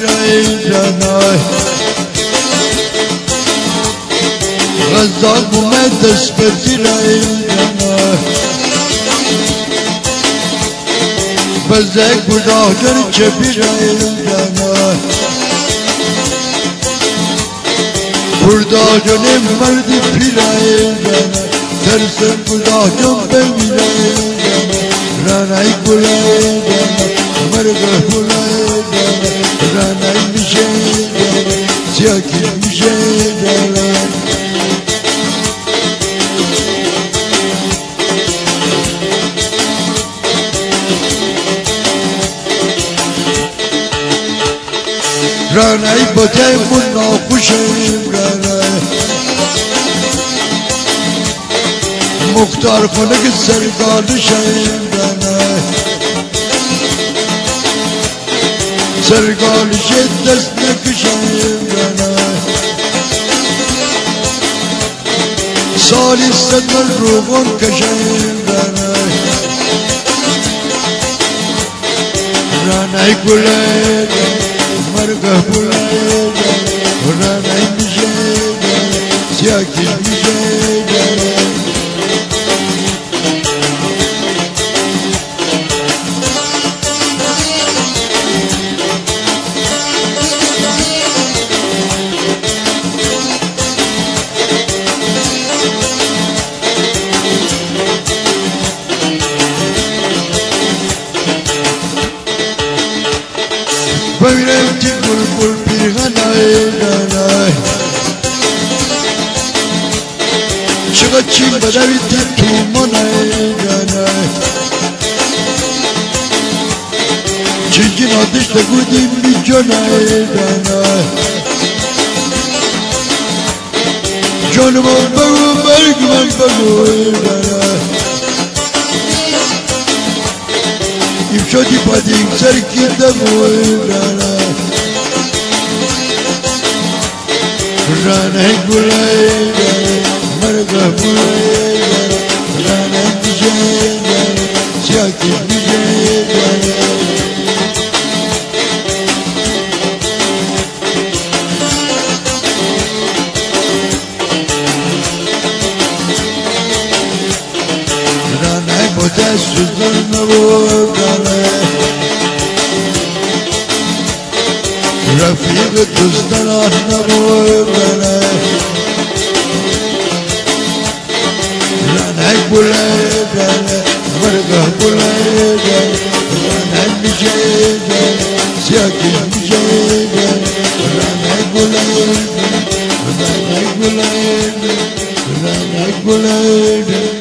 پیرای غزال بومه دست به پیرای بزه گناه در چه پیرای بردا جنم مردی پیرای ترسم گناه جم بمیرای رانای گلای مرگ گلای رانای میشه سیاکی میشه رانای بوده من ناخوشم رانای مختار خونه که سرگالشم رانای سرگالش دست نکشم رانای سالی صد من روغن کشم رانای رانای گله مرگ بلای رانای میشه سیاکی میشه بمیرم تی بلبل پیرغنای رانای چقدر چی بدوی تی تومانای رانای چنگین آتش تگودی می جانای رانای جانم بگو مرگ من بگو رانای شدی پدیم سر کی دموی رانای رانای گلای مرگ گلای رانای میشه سیاکی میشه رانای بوده سوزن نبود رفیق دوستان نبود رانای گلای مرگ گلای رانای میشه سیاکی میشه رانای گلای رانای گلای رانای گلای.